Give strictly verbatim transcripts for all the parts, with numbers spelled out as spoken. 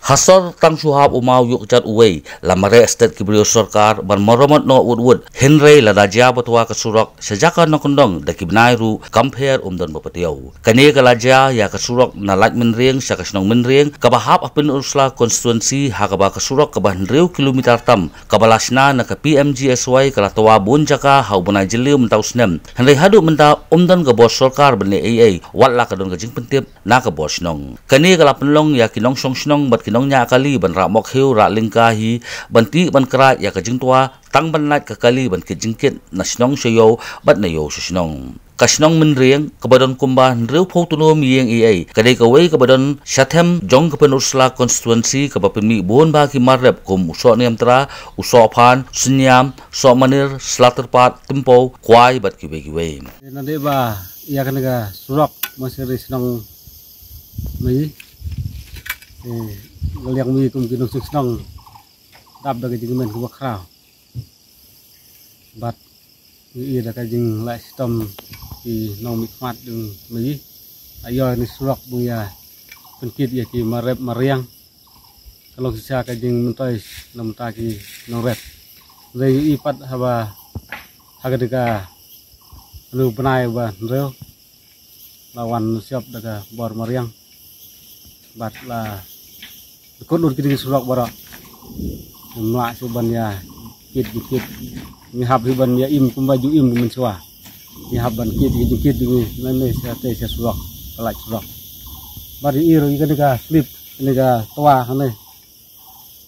Ha sor tang shu hap u maw ïuh kjat uwei, la mareh stet ki briew sorkar ban maramot noh wut wut, hynrei lada jia ba twa ka surok sha jaka nongkyndong da ki bnai ruh kam pher, ym don ba patiaw. Kane ka la jia ïa ka surok na Laitumkhrah sha ka shnong Umkhrah kaba hap ha Pynursla constituency, ha kaba ka surok kaba hynriew kilometer tam kaba la shna na ka P M G S Y ka la twa bun jaka ha u bnai Jylliew mynta u snem. Hynrei haduh mynta ym don ka bor sorkar ban leh ei ei, wat la ka don ka jingpyntip na ka bor shnong. Kane ka la pynlong ïa ki nongshong shnong bad ki nongñiah kali ban rah mokhiew rah lyngka hi, ban tih ban krat ïa ka jingtwa, tang ban lait ka kali ban kit jingkit na shnong sha ïew bad na ïew sha shnong. Ka shnong Umkhrah kaba don kumba hynriewphew tnum ïing ei ei, ka dei kawei kaba don shathem jong ka Pynursla constituency kaba pynmih bun ba ki mar rep kum u Sohniamtra, u Sohphan, Synniam, Sohmanir, Slatyrpat, Tympew, Kwai bad kiwei kiwei. Nadei ba ïa kane ka surok ma seri shnong mai. Eh, ka liang mi kum ki nongshong shnong dap da ka jingmen kaba khraw. Bad ngi i da ka jingleh shitom ki nongmihkhmat jong ngi. Aïu ne surok bun ïa pynkit ïa ki mar rep mar riang. Ka long shisha ka jingmyntoi na bynta ki nongrep. Hynrei ngi i pat haba ha ka dei ka lu bnai ba hynriew la wan shop da ka bor mariang. Bad la dkut lut ki dei ki surok baroh. Ngim lah shuh ban ïa kit, kit. Ngi hap hi ban ïa im kumba ju im mynshuwa. Ngi hap ban kit, kit, kit ngi nane sha te sha surok, ka lait surok. Bad i ru i kane ka slip, kane ka twa kane.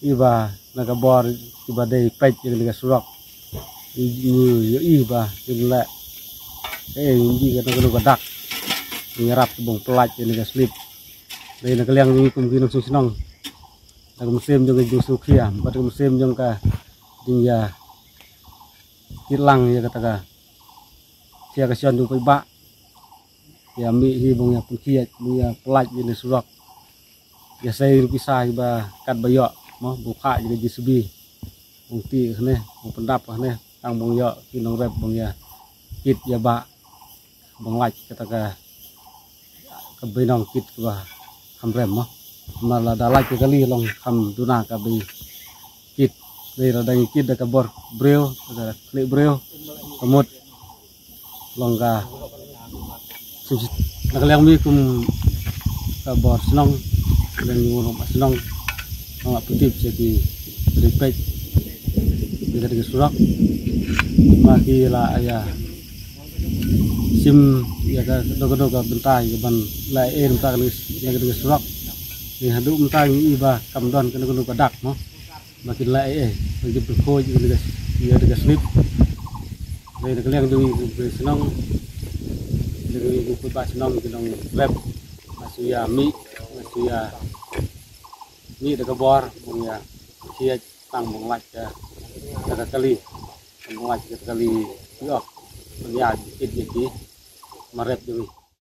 Iba na ka bor kiba dei peit ïa kane ka surok. I, i, i ba kin leh. Eh, i ka na ka dak. Ngi rap ki bong pelait ïa kane ka slip. Dei na ka liang ngi kum ki nongshong shnong. Da ka mynsiem jong ka jingsngewkhia, bad ka mynsiem jong ka jingïa kit lang ïa kata ka. Sia ka shon jong paidbah. Ïa mih hi bong ïa pynkhiah, bong ïa pelait ïa ne surok. Ïa sei ruh pisa hi ba kat ba ïoh, mo, bong khah ïa ka J C B. Bong tih kane, bong pyndap kane, tang bong ïoh ki nongrep bong ïa kit ïa ba bong lait kata ka, ka bainong kit kaba kham rem mo. Namar lada lait ka kali long kham duna ka bai kit. Dei lada ngi kit da ka bor briew, da ka khlieh briew, ka mut long ka. Na ka liang mi kum ka bor shnong, ka liang mi kum shnong, long la pyntip sha ki ri peit ïa ka dei ka surok. Ma ki la ïa shim ïa ka dei ka dei ka bynta ïa ka ban la ïa bynta ka dei ka surok. Ngi haduh mynta ngi i ba kam don ka dei ka dei ka dak mo. Ba kin la ïa ïa ki pyrkhat ïa ka dei ka slip. Dei na ka liang dei ka shnong. Dei ka ba shnong ki nongrep. Nga shu ïa mih, nga shu ïa mih da ka bor bong ïa khiah tang bong lait ka, ka kali. Bong lait ka kali ïoh. Bong ïa kit ïa ki mar rep dei.